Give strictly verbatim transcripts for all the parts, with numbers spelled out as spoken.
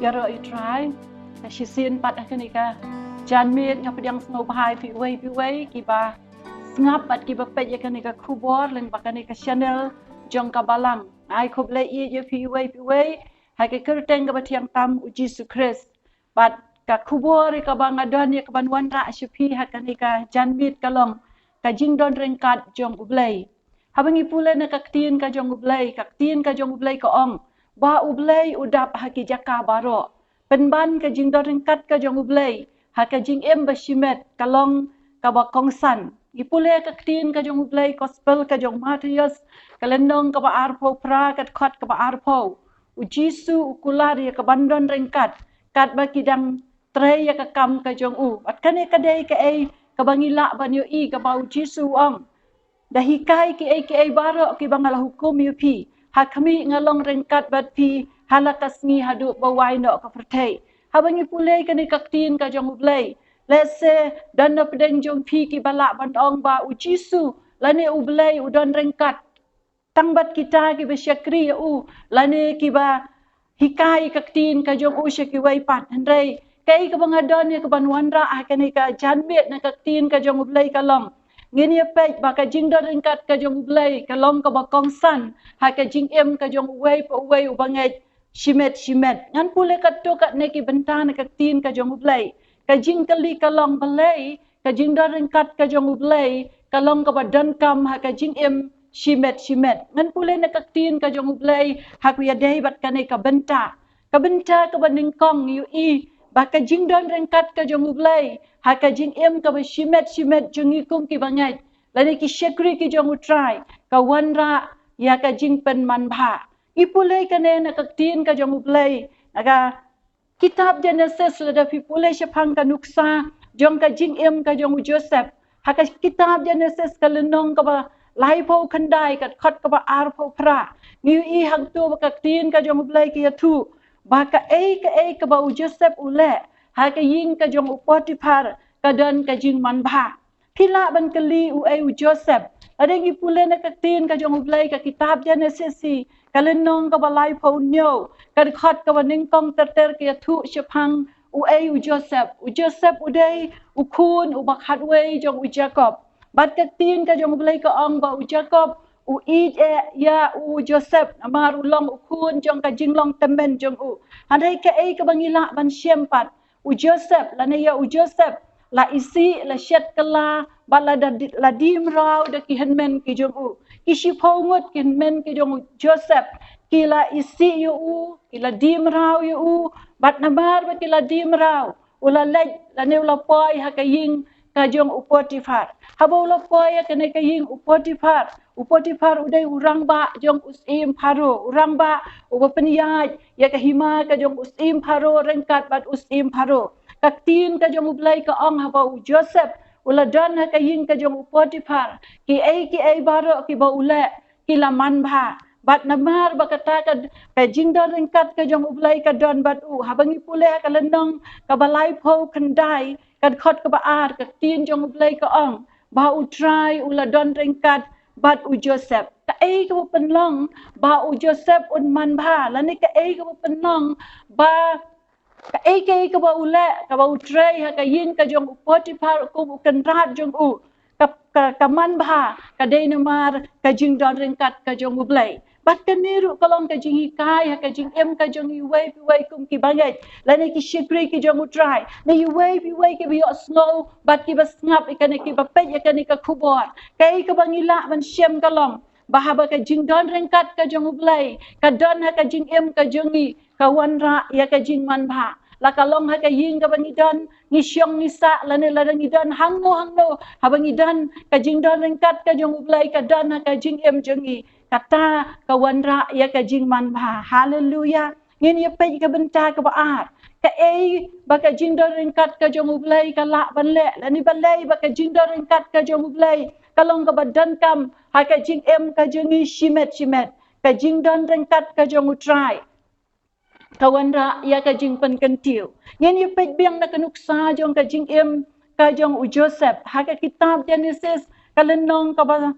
Ïaroh ïa u Trai. Ka shisien pat ha kane ka janmiet nga pdiang sngewbha ïa phi uwei pa uwei kiba sngap bad kiba peit ïa kane ka khubor lyngba kane ka channel jong ka Balang. Ai khublei ïa phi uwei pa uwei ha ka kyrteng kaba thiang tam u Jisu Khrist. Bad ka khubor ïa kaba nga don ïa kaban wanrah sha phi ha kane ka janmiet ka long ka jingdon ryngkat jong U Blei. Haba ngi pule na ka ktien ka jong U Blei, ka ktien ka jong U Blei ka ong ba U Blei u dap ha ki jaka baroh. Pynban ka jingdon ryngkat ka jong U Blei ha ka jingim ba shimet ka long kaba kongsan. Ngi pule ka ktien ka jong U Blei, Gospel ka jong u Mathaios, ka lynnong kaba arphew phra, ka dkhot kaba arphew. U Jisu u kular ïa kaban don ryngkat katba ki dang trei ïa ka kam ka jong u. Bad kane ka dei kaei kaba ngi lah ban ïohi, kaba u Jisu u ong, da hikai kiei kiei baroh kiba nga la hukum ïa phi. Ha khmih nga long ryngkat bad phi ha la ka sngi haduh ba wai noh ka pyrthei. Haba ngi pule kane ka ktien ka jong U Blei, lehse don na pdeng jong phi kiba lah ban ong ba u Jisu lane U Blei u don ryngkat tang bad kita kiba shakri ïa u lane kiba hikai ka ktien ka jong u sha kiwei pat. Hynrei kaei kaba nga don ïa kaban wanrah ha kane ka janmiet na ka ktien ka jong U Blei ka long, ngin ïa peit ba ka jingdon ryngkat ka jong U Blei ka long kaba kongsan ha ka jingim ka jong uwei pa uwei uba ngeit shimet shimet. Ngan pule katto katne ki bynta na ka ktien ka jong U Blei. Ka jingkylli ka long, balei ka jingdon ryngkat ka jong U Blei ka long kaba donkam ha ka jingim shimet shimet? Ngan pule na ka ktien ka jong U Blei ha ka ïadei bad kane ka bynta. Ka bynta kaba nyngkong, ngi ïohi ba ka jingdon ryngkat ka jong U Blei ha ka jingim kaba shimet shimet jong ngi kum kiba ngeit lane ki shakri ki jong U Trai, ka wanrah ïa ka jingpynmanbha. Ngi pule kane na ka ktien ka jong U Blei na ka kitab Genesis. Lada phi pule shaphang ka nuksa jong ka jingim ka jong u Joseph ha ka kitab Genesis, ka lynnong kaba laiphew khyndai, ka dkhot kaba arphew phra, ngi ïohi hangto ba ka ktien ka jong U Blei ka ïathuh ba kaei kaei kaba u Joseph u leh ha ka ïing ka jong u Potiphar ka don ka jingmanbha. Phi lah ban kylli uei u Joseph. Lada ngi pule na ka ktien ka jong U Blei, ka kitab Genesis hi, ka lynnong kaba laiphew hynñiew, ka dkhot kaba nyngkong ter ter ka ïathuh shaphang uei u Joseph. U Joseph u dei u khun uba khatwei jong u Jakob. Bad ka ktien ka jong U Blei ka ong ba u Jakob u ïeit eh ïa u Joseph namar u long u khun jong ka jinglong tymmen jong u. Hynrei kaei kaba ngi lah ban shem pat, u Joseph, lane ïa u Joseph la isih, la shet kylla bad la da, la die mraw da ki hynmen ki jong u. Ki shiphew ngut ki hynmen ki jong u Joseph ki la isih ïa u, ki la die mraw ïa u, bad namar ba ki la die mraw u la leit lane u la poi ha ka ïing ka jong u Potiphar. Haba u la poi ha kane ka ïing u Potiphar, u Potiphar u dei u rangbah jong u syiem Pharaoh, u rangbah uba pynïaid ïa ka hima ka jong u syiem Pharaoh ryngkat bad u syiem Pharaoh. Ka ktien ka jong U Blei ka ong haba u Joseph u la don ha ka ïing ka jong u Potiphar, kiei kiei baroh kiba u leh ki la manbha. Bad namar ba kata ka, ka jingdon ryngkat ka jong U Blei ka don bad u. Haba ngi pule ha ka lynnong kaba laiphew khyndai, ka dkhot kaba ar, ka ktien jong U Blei ka ong ba U Trai u la don ryngkat bad u Joseph. Kaei kaba pynlong ba u Joseph un manbha, lane kaei kaba pynlong ba kaei kaei kaba u leh, kaba u trei ha ka ïing ka jong u Potiphar kum u kynrad jong u, ka, ka, ka manbha, ka dei namar ka jingdon ryngkat ka jong U Blei. Bad kane ruh ka long ka jinghikai ha ka jingim ka jong ngi uwei pa uwei kum kiba ngeit lane ki shakri ki jong U Trai. Ngi uwei pa uwei kiba ïohsngew bad kiba sngap ïa kane, kiba peit ïa kane ka khubor, kaei kaba ngi lah ban shem ka long ba haba ka jingdon ryngkat ka jong U Blei ka don ha ka jingim ka jong ngi, ka wanrah ïa ka jingmanbha. La ka long ha ka ïing kaba ngi don, ngi shong ngi sah, lane lada ngi don hangno hangno, haba ngi don, ka jingdon ryngkat ka jong U Blei ka don ha ka jingim jong ngi, kata ka wanrah ïa ka jingmanbha. Haleluya. Ngin ïa peit ka bynta kaba ar. Kaei ba ka jingdon ryngkat ka jong U Blei ka lah ban leh, lane balei ba ka jingdon ryngkat ka jong U Blei ka long kaba donkam ha ka jingim ka jong ngi shimet shimet. Ka jingdon ryngkat ka jong U Trai ka wanrah ïa ka jingpynkyntiew. Ngin ïa peit biang na ka nuksa jong ka jingim ka jong u Joseph ha ka kitab Genesis, ka lynnong kaba,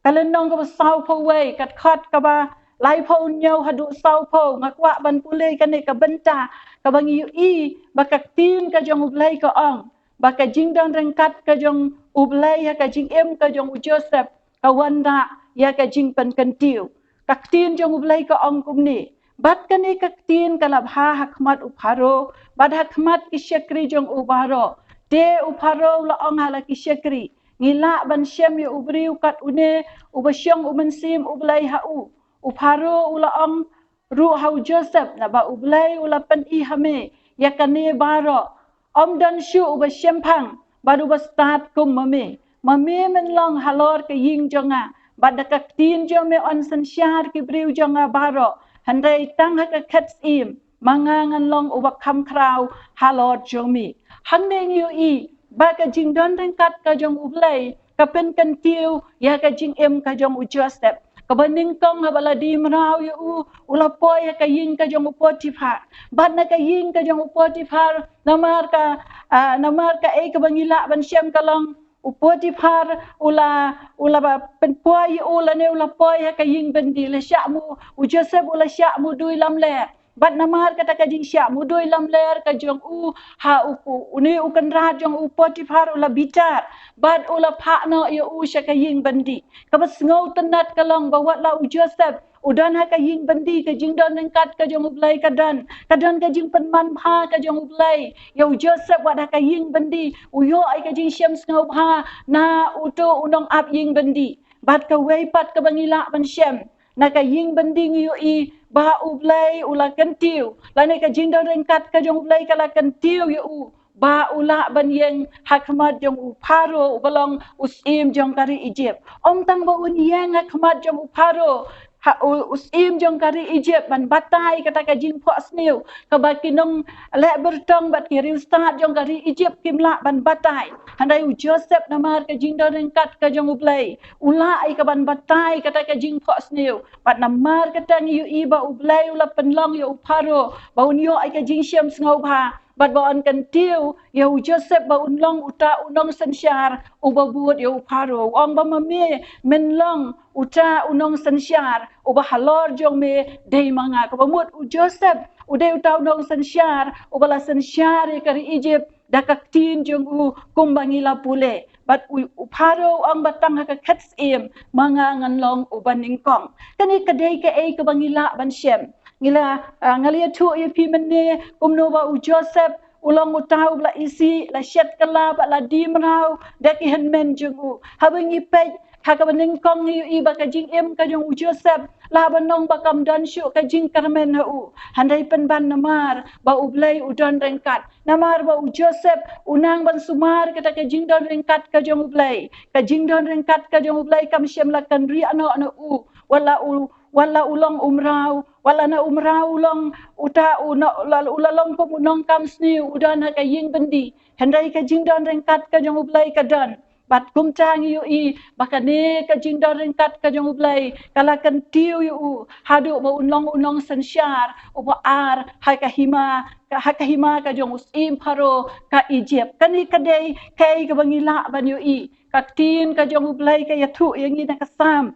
ka lynnong kaba sawphew wei, ka dkhot kaba laiphew hynñiew haduh sawphew, nga kwah ban pule kane ka bynta kaba ngi ïohi ba ka ktien ka jong U Blei ka ong ba ka jingdon ryngkat ka jong U Blei ha ka jingim ka jong u Joseph ka wanrah ïa ka jingpynkyntiew. Ka ktien jong U Blei ka ong kumne: Bad kane ka ktien ka la bha ha khmat u Pharaoh bad ha khmat ki shakri jong u baroh. Te u Pharaoh u la ong ha la ki shakri: Ngi lah ban shem ïa u briew kat une uba shong u mynsiem U Blei ha u? U Pharaoh u la ong ruh ha u Joseph: Naba U Blei u la pyni ha me ïa kane baroh, ym don shuh uba shemphang bad uba stad kum ma me. Ma me men long halor ka ïing jong nga, bad da ka ktien jong me yn synshar ki briew jong nga baroh. Hynrei tang ha ka khet syiem ma nga ngan long uba kham khraw halor jong me. Hangne ngi ïohi ba ka jingdon ryngkat ka jong U Blei ka pynkyntiew ïa ka jingim ka jong u Joseph. Kaba nyngkong, haba la die mraw ïa u, u la poi ha ka ïing ka jong u Potiphar. Bad na ka ïing ka jong u Potiphar, namar ka, ah, namar kaei kaba ngi lah ban shem ka long, u Potiphar u la, u la ba pynpoi ïa u lane u la poi ha ka ïing byndi, la shah mu, u Joseph u la shah mudui lamler. Bad namar kata ka jingshah mudui lamler ka jong u, ha u, u, une u kynrad jong u Potiphar u la bitar bad u la phah noh ïa u sha ka ïing byndi. Kaba sngewtynnat ka long ba wat la u Joseph u don ha ka ïing byndi, ka jingdon ryngkat ka jong U Blei ka don, ka don ka jingpynman bha ka jong U Blei ïa u Joseph wat ha ka ïing byndi. U ïoh ïa ka jingshem sngewbha na uto u nongap ïing byndi. Bad kawei pat kaba ngi lah ban shem, na ka ïing byndi ngi ïohi ba U Blei u la kyntiew, lane ka jingdon ryngkat ka jong U Blei ka la kyntiew ïa u ba u lah ban ïeng ha khmat jong u Pharaoh uba long u syiem jong ka ri Egypt. Ym tang ba un ïeng ha khmat jong u Pharaoh, ha, u, u syiem jong ka ri Egypt ban batai kata ka jingphohsniew kaba ki nongleh byrtong bad ki riewstad jong ka ri Egypt kim lah ban batai. Hynrei u Joseph, namar ka jingdon ryngkat ka jong U Blei, u lah ïa ka ban batai kata ka jingphohsniew. Bad namar kata ngi ïohi ba U Blei u la pynlong ïa u Pharaoh ba un ïoh ïa ka jingshem sngewbha bad ba un kyntiew ïa u Joseph ba un long uta u nongsynshar uba bud ïa u Pharaoh. U ong ba ma me men long uta u nongsynshar uba halor jong me dei ma nga. Kaba mut u Joseph u dei uta u nongsynshar uba la synshar ïa ka ri Egypt da ka ktien jong u kumba ngi la pule. Bad u, u Pharaoh u ong ba tang ha ka khet syiem ma nga ngan long uba nyngkong. Kane ka dei kaei kaba ngi lah ban shem. Ngi la, ah, nga la ïathuh ïa phi mynne kumno ba u Joseph u long uta uba la isih, la shet kylla bad la die mraw da ki hynmen jong u. Haba ngi peit ha kaba nyngkong ngi ïohi ba ka jingim ka jong u Joseph, lah ban ong ba kam don shuh ka jingkyrmen ha u. Hynrei pynban namar ba U Blei u don ryngkat. Namar ba u Joseph u nang ban sumar kata ka jingdon ryngkat ka jong U Blei. Ka jingdon ryngkat ka jong U Blei kam shym la kynriah noh na u. Wat la u, wat la u long u mraw, wat la na u mraw u long uta u no, la, u la long kum u nongkam sniew u don ha ka ïing byndi. Hynrei ka jingdon ryngkat ka jong U Blei ka don. Bad kumta ngi ïohi ba kane ka jingdon ryngkat ka jong U Blei ka la kyntiew ïa u haduh ba un long u nongsynshar uba ar ha ka hima, ka, ha ka hima ka jong u syiem Pharaoh ka Egypt. Kane ka dei kaei kaba ngi lah ban ïohi. Ka ktien ka jong U Blei ka ïathuh ïa ngi na ka Salm.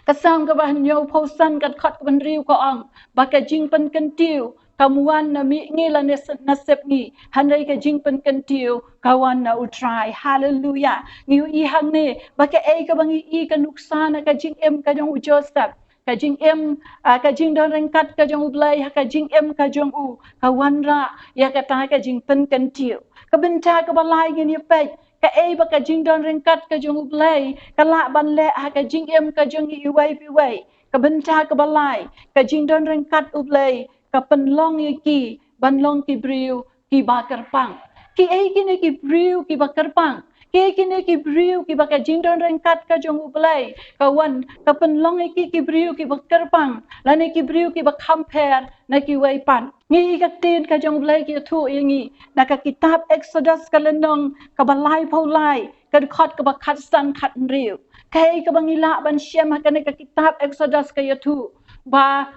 Ka Salm kaba hynñiewphew san ka dkhot kaba hynriew ka ong ba ka jingpynkyntiew kam wan na mihngi lane s-, na sepngi, hynrei ka jingpynkyntiew ka wan na U Trai. Haleluya. Ngi ïohi hangne ba kaei kaba ngi ïohi ka nuksa na ka jingim ka jong u Joseph. Ka jingim, ah, ka jingdon ryngkat ka jong U Blei ha ka jingim ka jong u ka wanrah ïa kata ka jingpynkyntiew. Ka bynta kaba lai ngin ïa peit kaei ba ka jingdon ryngkat ka jong U Blei ka lah ban leh ha ka jingim ka jong ngi iwei pa iwei. Ka bynta kaba lai, ka jingdon ryngkat U Blei ka pynlong ïa ki ban long ki briew kiba kyrpang. Kiei kine ki briew kiba kyrpang? Kiei kine ki briew kiba ka jingdon ryngkat ka jong U Blei ka wan ka pynlong ïa ki ki briew kiba kyrpang lane ki briew kiba kham pher na kiwei pat? Ngi ïohi ka ktien ka jong U Blei ka ïathuh ïa ngi na ka kitab Exodus ka lynnong kaba laiphew lai ka dkhot kaba khatsan khathynriew. Kaei kaba ngi lah ban shem ha kane ka kitab Exodus ka ïathuh ba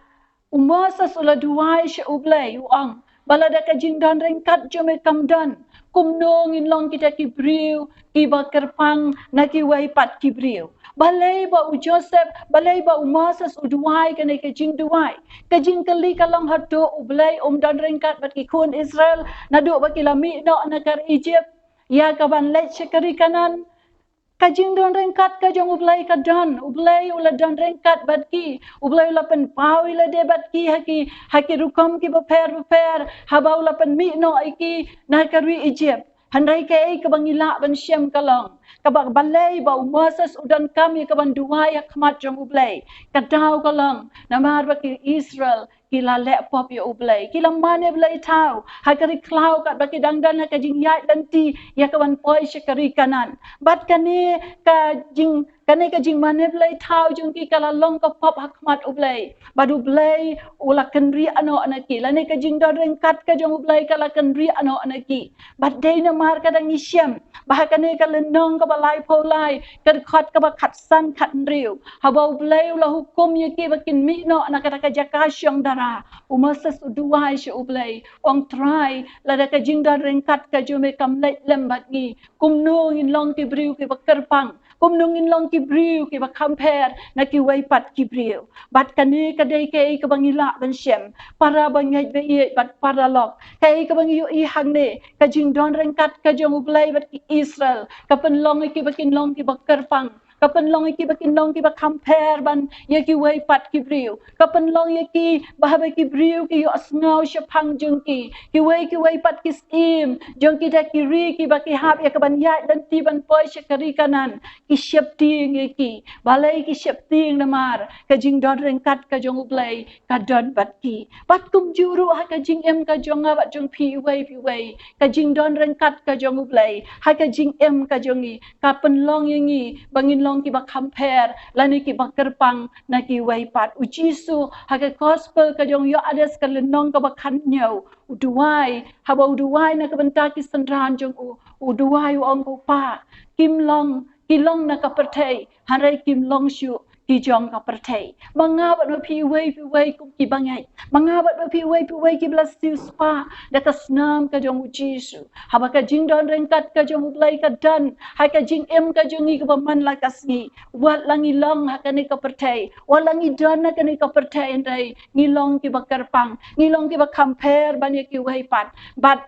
u Moses u la duwai sha U Blei, u ong ba lada ka jingdon ryngkat jong me kam don, kumno ngin long kita ki briew kiba kyrpang na kiwei pat ki briew? Balei ba u Joseph, balei ba u Moses u duwai kane ka jingduwai? Ka jingkylli ka long, hato U Blei um don ryngkat bad ki khun Israel naduh ba ki la mih noh na ka ri Egypt ïa ka ban leit sha ka ri Kanaan? Ka jingdon ryngkat ka jong U Blei ka don. U Blei u la don ryngkat bad ki. U Blei u la pynpaw ïalade bad ki ha ki, ha ki rukom kiba pher bapher, haba u la pynmih noh ïa ki na ka ri Egypt. Hynrei kaei kaba ngi lah ban shem ka long, kaba balei ba u Moses u donkam ïa ka ban duwai ha khmat jong U Blei? Ka daw ka long namar ba ki Israel ki la leh pop ïa U Blei, ki la mane blei thaw ha ka ri khlaw katba ki dang don ha ka jingïaid lynti ïa ka ban poi sha ka ri Kanaan. Bad kane ka jing, kane ka jingmane blei thaw jong ki ka la long ka pop ha khmat U Blei. Bad U Blei u la kynriah noh na ki, lane ka jingdon ryngkat ka jong U Blei ka la kynriah noh na ki. Bad dei namar ka dang ngi shem ba ha kane ka lynnong kaba laiphew lai, ka dkhot kaba khatsan khathynriew, haba U Blei u la hukum ïa ki ba kin mih noh na kata ka jaka shong dara, u Moses u duwai sha U Blei, u ong, Trai, lada ka jingdon ryngkat ka jong me kam leit lem bad ngi, kumno ngin long ki briew kiba kyrpang, kumno ngin long ki briew kiba kham pher na kiwei pat ki briew? Bad kane ka dei kaei kaba ngi lah ban shem, para bangeit ba ïeit bad para lok. Kaei kaba ngi ïohi hangne, ka jingdon ryngkat ka jong U Blei bad ki Israel ka pynlong ïa ki ba kin long kiba kyrpang, ka pynlong ïa ki ba kin long kiba kham pher ban ïa kiwei pat ki briew, ka pynlong ïa ki ba haba ki briew ki ïohsngew shaphang jong ki, kiwei kiwei pat ki syiem jong kita ki ri kiba ki hap ïa ka ban ïaid lynti ban poi sha ka ri Kanaan, ki sheptieng ïa ki. Balei ki sheptieng? Namar ka jingdon ryngkat ka jong U Blei ka don bad ki. Bad kumjuh ruh ha ka jingim ka jong nga bad jong phi iwei pa iwei, ka jingdon ryngkat ka jong U Blei ha ka jingim ka jong ngi ka pynlong ïa ngi ba ngin long kiba kham pher lane kiba kyrpang na kiwei pat. U Jisu ha ka gospel ka jong u Ïoannis ka lynnong kaba khathynñiew, u duwai, haba u duwai na ka bynta ki synran jong u, u duwai u ong, Ko Pa, kim long, ki long na ka pyrthei, hynrei kim long shuh ki jong ka pyrthei. Ma nga bad ma phi iwei pa iwei kum ki bangeit, ma nga bad ma phi iwei pa iwei kiba la siewspah da ka snam ka jong u Jisu, haba ka jingdon ryngkat ka jong U Blei ka don ha ka jingim ka jong ngi kaba man la ka sngi. Wat la ngi long ha kane ka pyrthei, wat la ngi don ha kane ka pyrthei, hynrei ngi long kiba kyrpang, ngi long kiba kham pher ban ïa kiwei pat. Bad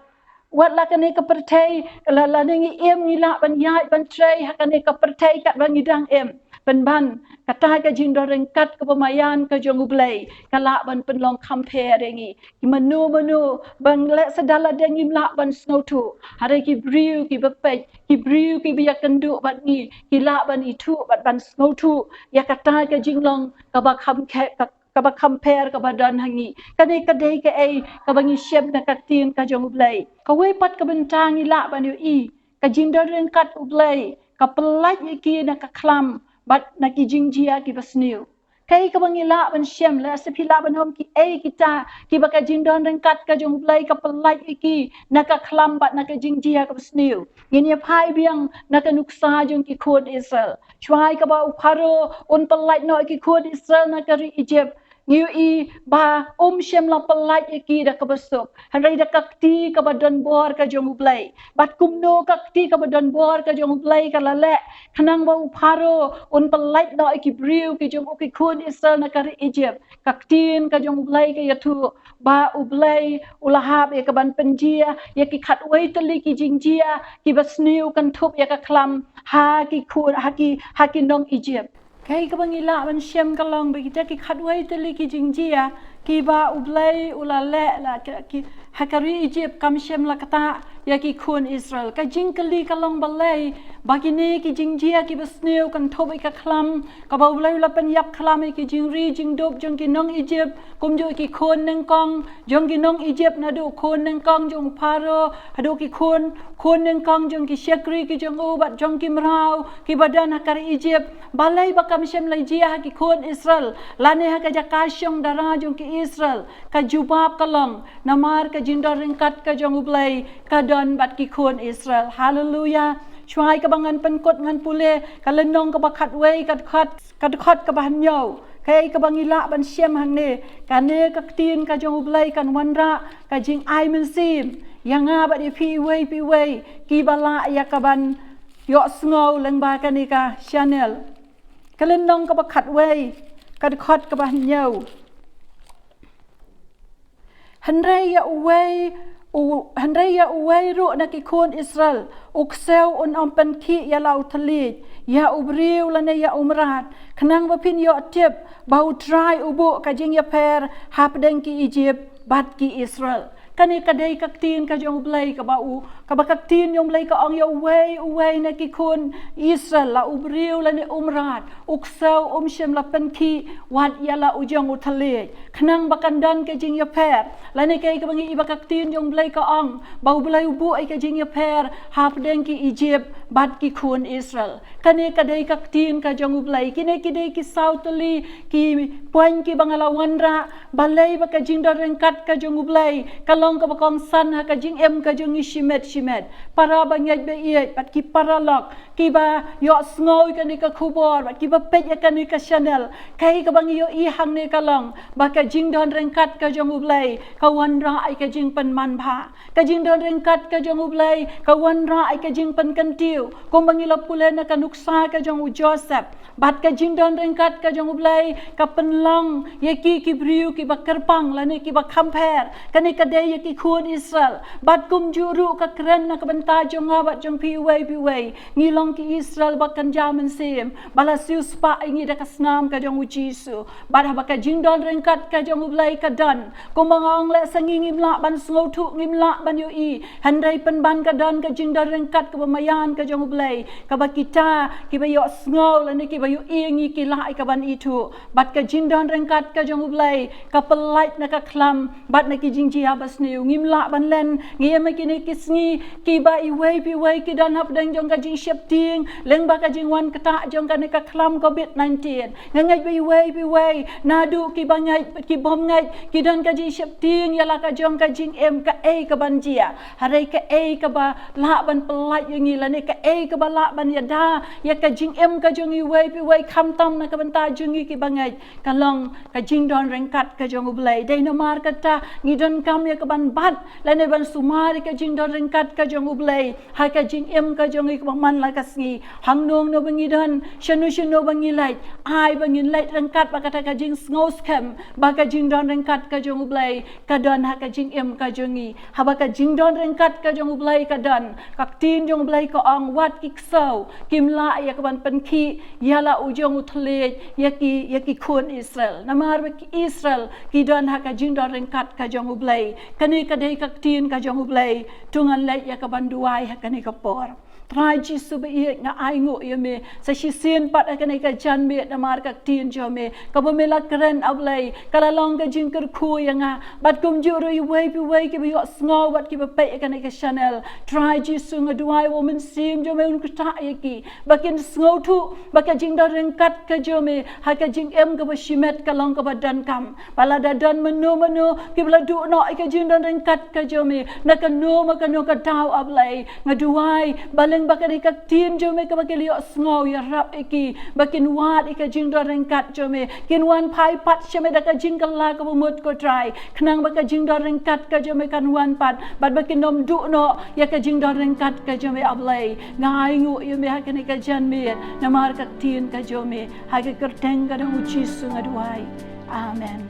wat la kane ka pyrthei, la, lane ngi im, ngi lah ban ïaid ban trei ha kane ka pyrthei katba ngi dang im, pynban kata ka jingdon ryngkat kaba maïan ka jong U Blei ka lah ban pynlong kham pher ïa ngi. Ki mano mano, ban leh sdang lade ngim lah ban sngewthuh, hynrei ki briew kiba peit, ki briew kiba ïakynduh bad ngi ki lah ban ithuh bad ban sngewthuh ïa kata ka jinglong kaba kham khe-, ka kaba kham pher kaba don ha ngi. Kane ka dei kaei kaba ngi shem na ka ktien ka jong U Blei. Kawei pat ka bynta ngi lah ban ïohi, ka jingdon ryngkat U Blei ka pyllait ïa ki na ka khlam bad na ki jingjia kiba sniew. Kaei kaba ngi lah ban shem, lehse phi lah ban ong, kiei kita kiba ka jingdon ryngkat ka jong U Blei ka pyllait ïa ki na ka khlam bad na ka jingjia kaba sniew? Ngin ïa phai biang na ka nuksa jong ki khun Israel. Shwa kaba u Pharaoh un pyllait noh ïa ki khun Israel na ka ri Egypt, ngi ïohi ba um shym la pyllait ïa ki da kaba suk, hynrei da ka kti kaba don bor ka jong U Blei. Bad kumno ka kti kaba don bor ka jong U Blei ka la leh khnang ba u Pharaoh un pyllait noh ïa ki briew ki jong u, ki khun Israel na ka ri Egypt? Ka ktien ka jong U Blei ka ïathuh ba U Blei u la hap ïa ka ban pynjia ïa ki khatwei tylli ki jingjia kiba sniew kynthup ïa ka khlam ha ki khun, ha ki, ha ki nong Egypt. Kaei kaba ngi lah ban shem ka long ba kita ki khatwei tylli ki jingjia kiba U Blei u la leh la ki, ki, ha ka ri Egypt kam shym la ktah ïa ki khun Israel. Ka jingkylli ka long, balei ba kine ki jingjia kiba sniew kynthup ïa ka khlam kaba U Blei u la pynïap khlam ïa ki jingri jingdup jong ki nong Egypt, kumjuh ki khun nyngkong jong ki nong Egypt, naduh khun nyngkong jong u Pharaoh haduh ki khun, khun nyngkong jong ki shakri ki jong u bad jong ki mraw kiba don ha ka ri Egypt? Balei ba kam shym la jia ha ki khun Israel lane ha ka jaka shong dara jong ki Israel? Ka jubab ka long, namar ka jingdon ryngkat ka jong U Blei ka don bad ki khun Israel. Haleluya. Shwa kaba ngan pynkut ngan pule ka lynnong kaba khatwei, ka dkhot, ka dkhot kaba hynñiew. Kaei kaba ngi lah ban shem hangne? Kane ka ktien ka jong U Blei kan wanrah ka jingai mynsiem ïa nga bad ïa phi iwei pa iwei kiba lah ïa ka ban ïohsngew lyngba kane ka channel. Ka lynnong kaba khatwei, ka dkhot kaba hynñiew. Hynrei ïa uwei, u, hynrei ïa uwei ruh na ki khun Israel, u ksew un ym pynkhih ïa la u thylliej, ïa u briew lane ïa u mrad, khnang ba phin ïoh tip ba U Trai u buh ka jingïapher hapdeng ki Ijipt bad ki Israel. Kane ka dei ka ktien ka jong U Blei kaba u, kaba ka ktien jong U Blei ka ong ïa uwei uwei na ki khun Israel, la u briew lane u mrad, u ksew um shym la pynkhih wat ïa la u jong u thylliej, khnang ba kan don ka jingïapher. Lane kaei kaba ngi i ba ka ktien jong U Blei ka ong ba U Blei u buh ïa ka jingïapher hapdeng ki Ijipt bad ki khun Israel. Kane ka dei ka ktien ka jong U Blei. Kine ki dei ki saw tylli ki point kiba nga la wanrah, balei ba ka jingdon ryngkat ka jong U Blei ka long kaba kongsan ha ka jingim ka jong ngi shimet shimet. Para bangeit ba ïeit bad ki paralok kiba ïohsngew ïa kane ka khubor bad kiba peit ïa kane ka channel, kaei kaba ngi ïohi hangne ka long ba ka jingdon ryngkat ka jong U Blei ka wanrah ïa ka jingpynman bha. Ka jingdon ryngkat ka jong U Blei ka wanrah ïa ka jingpynkyntiew. Kumba ngi la pule na ka nuksa ka jong u Joseph, bad ka jingdon ryngkat ka jong U Blei ka pynlong ïa ki, ki briew kiba kyrpang lane kiba kham pher. Kane ka dei ïa ki khun Israel. Bad kumjuh ruh ka kren na ka bynta jong nga bad jong phi uwei pa uwei. Ngi long ki Israel ba kynja mynsiem, ba la siewspah ïa ngi da ka snam ka jong U Jisu. Bad haba ka jingdon ryngkat ka jong U Blei ka don, kumba nga ong lehse ngi ngim lah ban sngewthuh, ngim lah ban ïohi, hynrei pynban ka don ka jingdon ryngkat kaba maïan ka jong U Blei, kaba kita kiba ïohsngew lane kiba ïohi ïa ngi ki lah ïa ka ban ithuh. Bad ka jingdon ryngkat ka jong U Blei ka pyllait na ka khlam bad na ki jingjia basniew. Ngim lah ban len, ngi ïa ma kine ki sngi kiba iwei pa iwei ki don hapdeng jong ka jingsheptieng lyngba ka jingwan ktah jong kane ka khlam covid nineteen. Nga ngeit ba iwei pa iwei naduh kiba ngeit, ki bym ngeit, ki don ka jingsheptieng ïa la ka jong ka jingim, kaei kaban jia. Hynrei kaei kaba lah ban pyllait ïa ngi lane kaei kaba lah ban ïada ïa ka jingim ka jong iwei pa iwei, khamtam na ka bynta jong ngi kiba ngeit, ka long ka jingdon ryngkat ka jong U Blei. Dei namar kata ngi donkam ïa ka ban bat lane ban sumar ïa ka jingdon ryngkat ka jong U Blei ha ka jingim ka jong ngi kaba man la ka sngi. Hangno hangno ba ngi don, shano shano ba ngi leit, ai ba ngin leit ryngkat bad kata ka jingsngew skhem ba ka jingdon ryngkat ka jong U Blei ka don ha ka jingim ka jong ngi. Haba ka jingdon ryngkat ka jong U Blei ka don, ka ktien jong U Blei ka ong, wat ki ksew kim lah ïa ka ban pynkhih ïa la u jong u thylliej ïa ki, ïa ki khun Israel. Namar ba ki Israel ki don ha ka jingdon ryngkat ka jong U Blei. Kane ka dei ka ktien ka jong U Blei. To ngan leit ïa ka ban duwai ha kane ka por. Trai Jisu ba ïeit, nga ainguh ïa me sa shisien pat ha kane ka janmiet namar ka ktien jong me kaba me la kren, A Blei, ka la long ka jingkyrkhu ïa nga bad kumjuh ruh iwei pa iwei kiba ïohsngew bad kiba peit ïa kane ka channel. Trai Jisu, nga duwai ba u Mynsiem jong me un ktah ïa ki ba kin sngewthuh ba ka jingdon ryngkat ka jong me ha ka jingim kaba shimet ka long kaba donkam. Ba lada don mano mano kiba la duh noh ïa ka jingdon ryngkat ka jong me na kano ma kano ka daw, A Blei, nga duwai ba lyngba kane ka ktien jong me kaba ki la ïohsngew, ïarap ïa ki ba kin wad ïa ka jingdon ryngkat jong me, kin wan phai pat sha me da ka jingkylla kaba mut, ko Trai, khnang ba ka jingdon ryngkat ka jong me kan wan pat bad ba kin ym duh noh ïa ka jingdon ryngkat ka jong me, A Blei. Nga ainguh ïa me ha kane ka janmiet namar ka ktien ka jong me. Ha ka kyrteng ka jong u Jisu nga duwai. Amen.